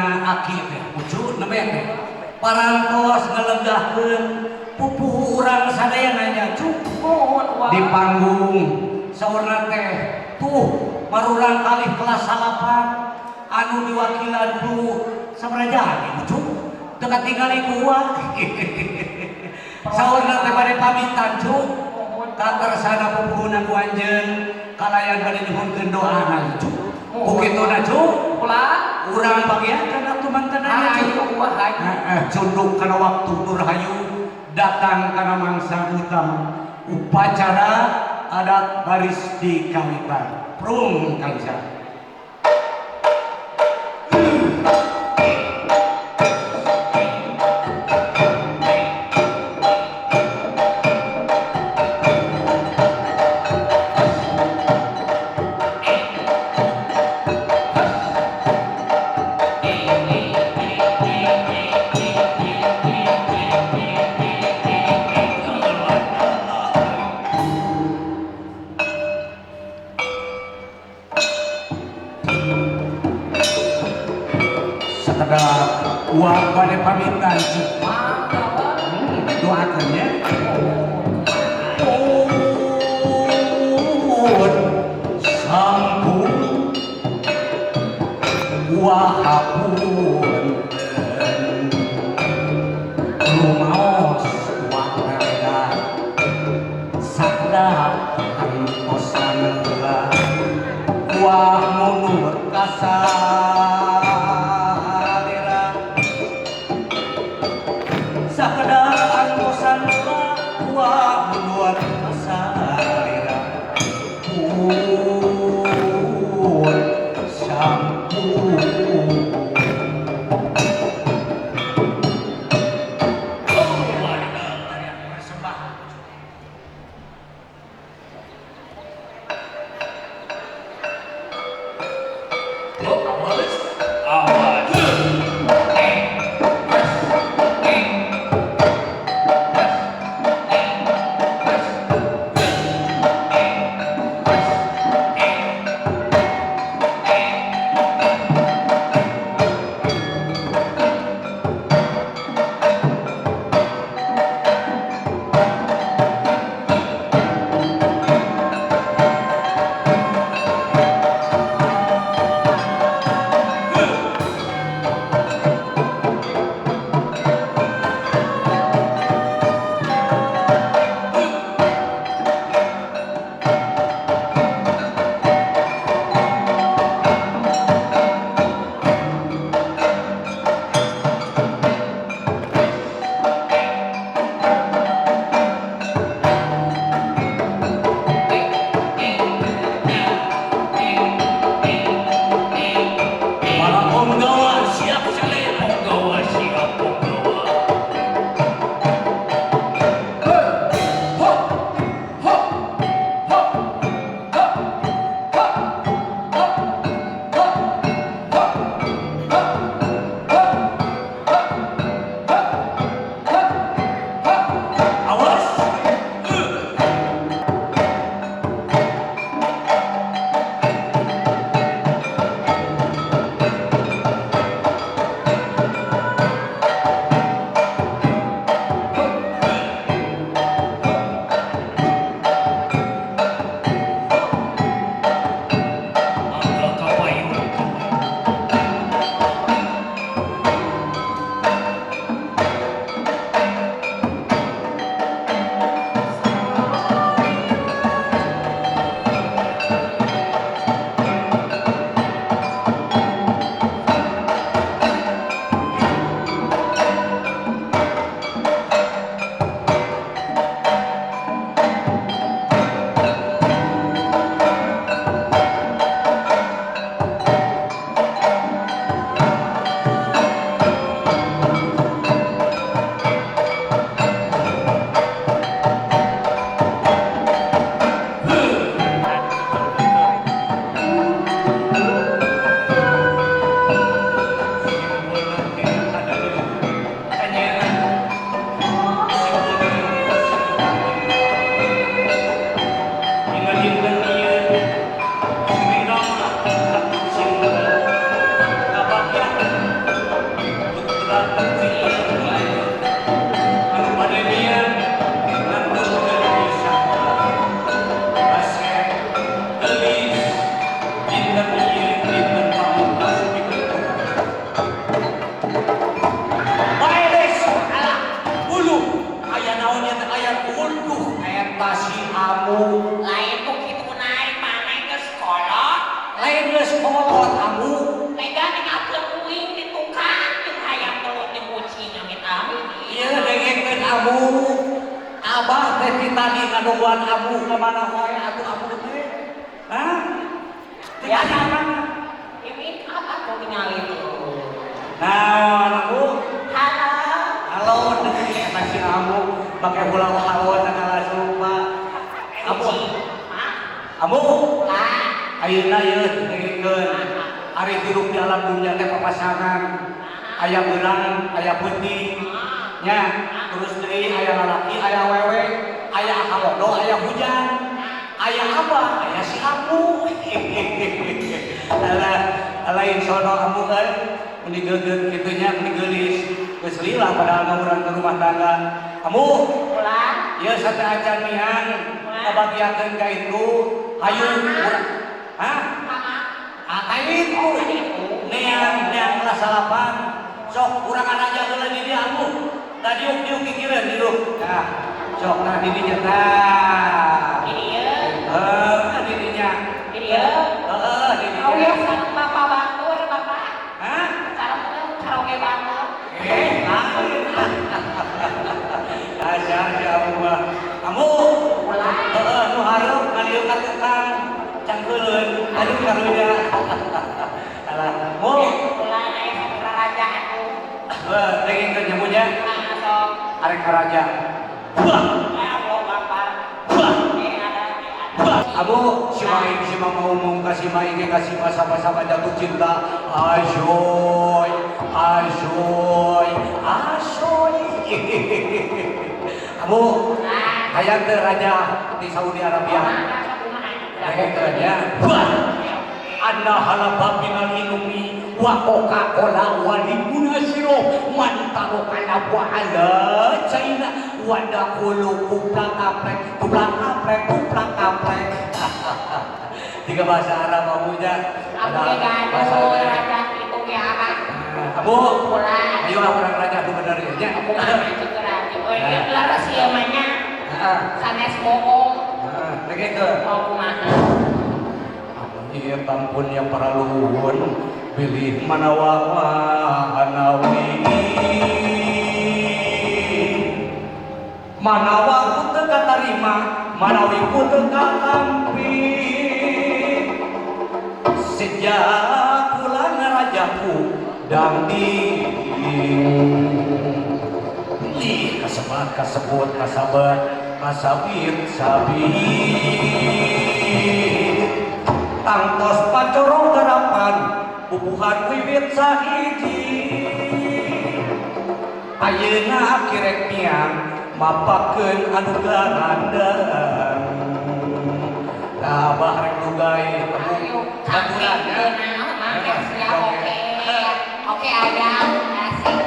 Ayeuna aki teh Ucu nembe teh parantos ngaleugahkeun pupuhu urang sadayana nya Cu. Mohon Wa. Di panggung saurna teh tuh marurang kalih kelas 8 anu diwakilan ku sabaraha Ucu teu katingali ku Wa. Saurna teh bade pamitan Cu. Mohon. Kakarsana pupuhuna ku anjeun kalayan bade nyuhunkeun doana Cu. Ku kituna Cu. Ulah. Urang bagian atuh mantenna Cu. Hayu Wa hayu. Heeh, cunduk kana waktu Nurhayu datang kana mangsa utama upacara adat baris di kawitan. Prung kangsa. Sekedar uang bade pamitan Cu. Mangga Wa. Doakeun nya. Pun sampun wahapunten rumaos wa reda sakda antosan heula wah mundur kasalira sakda antosan heula wah mundur kasalira pun sampun. Abah teh ti tadi ngadonggoan abu ka mana wae atuh abu teh? Hah? Ya. Ti mana? Ini apa tuh tinggal itu? Naon abu? Halo. Halo, deui eta si amu make hula-halo segala rupa. Abu, amu. Lah. Ayeuna ieu dengekeun. Ari hirup di alam dunia teh papasangan. Aya beurang, aya peuting. Nya, terus deui aya lalaki, aya awewe, aya halodo, aya hujan. Aya abah, aya si amu. Alah, lain sono amu euy. Meni geugeut kitu nya, meni geulis. Geus lila padahal mah urang ke rumah tangga. Amu, Ulah. ieu sateuacan miang ngabagiakeun ka itu. Hayu urang. Hah? Mama. Ah, ka itu. Neang, neang kelas salapan. Sok urang aja heula di dieu amu. Da diuk diuk kikireun diuk. Nah, sok nah di dinya tah. Ini ya. Heuh, di dinya. Ini ya. Heeh, di dinya. Oh ya, sareng bapak batur, bapak. Hah? Sareng karaoke batur. Eh, lain. Dasar si amu mah. Amu. Ulah. Heeh, nu hareup ngalieu ka tukang cangkeuleun. Aduh karunya. Alah, mu. Ulah aya sareng raja atuh. Heuh, dengekeun nya mu nya. Nah, sok. Arek ka raja. Wah, Ya Allah, bapak. wah. Eh, ada, eh, ada. Wah, abu si maing si mama umum kasih maing kasih sama-sama jatuh cinta. Asoy, asoy, asoy. Abu, Nah, hayang teu raja di Saudi Arabia. Dengekeun ya. Wah, anna halaba minal inumi wa Coca-Cola wa limuna sirup man tarokana wa ala China wa dakulu kuplak kaplek kuplak kaplek kuplak kaplek. Tiga bahasa Arab abunya. Abu ge gaduh raja itu ge apa? Abu, Ulah. ayo lah urang raja tuh bener ya. Aku mah cek raja. Oh, ieu gelar sia mah nya. Heeh. Sanes bohong. Heeh, dengekeun. Mau kumaha? Ieu tampun yang para luhur bilih manawa hanawi manawa ku teu katarima manawi ku teu katampi sejak kula ngarajaku dangding li kasebat kasebut kasabat kasabit sabit tangtos pacorong garapan bubuhan wiwit sahiji ayeuna kirek miang mapakeun anu garandang tah abah rek lugai Ayo, baturan ya. Oke, siap, oke. Oke, ayam, asik.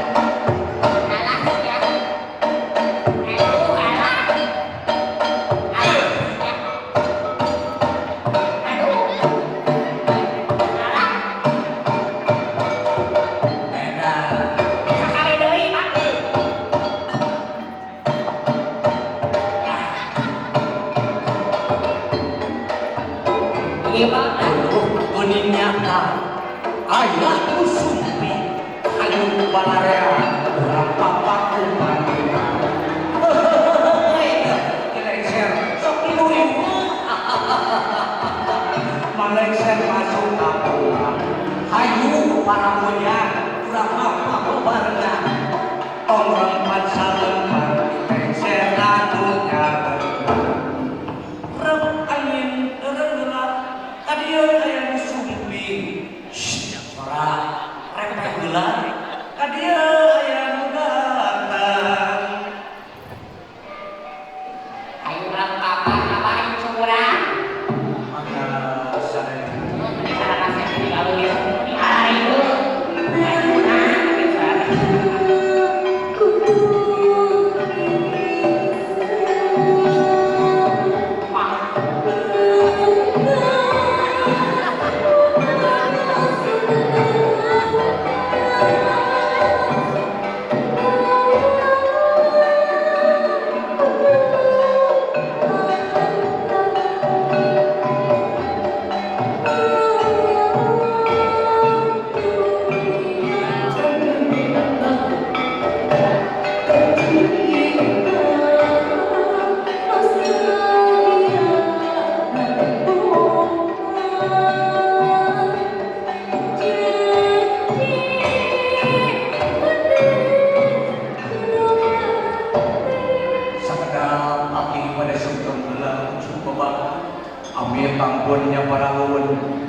Alah, ya. Aduh, alah. Alah, ya. Aduh. Alah. Enak. Sakali deui, Pak. Iya, Pak. Aduh, kuningnya aya nu sumpi hayu balarea urang papak kumaha. Dilengser sok tiluin. Malengser masuk kampung. Hayu para munya urang papak barengan. Tong rempan salempan lengser anu nyarengan. Rep angin eureun ka dieu aya nu sumping. Shh, sora repeh heula. Ka dieu aya nu datang. Ayo urang papak, apa ayo curang. Maka saya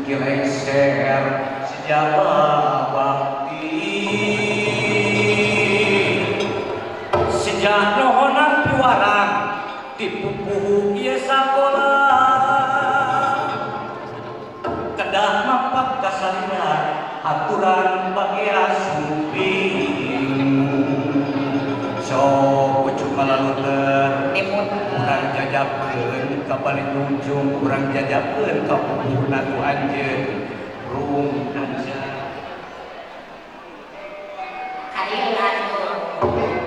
Ki Lengser sejarah bakti sejak nohonan piwarang dipupuhu ieu sakola kedah mampak kasalina aturan bagea sumping sok pucuk malaluter Timut. Urang jajakeun ka paling ujung, urang jajakeun ka pupuhna ku anjeun rung anjeun. Kadieu atuh.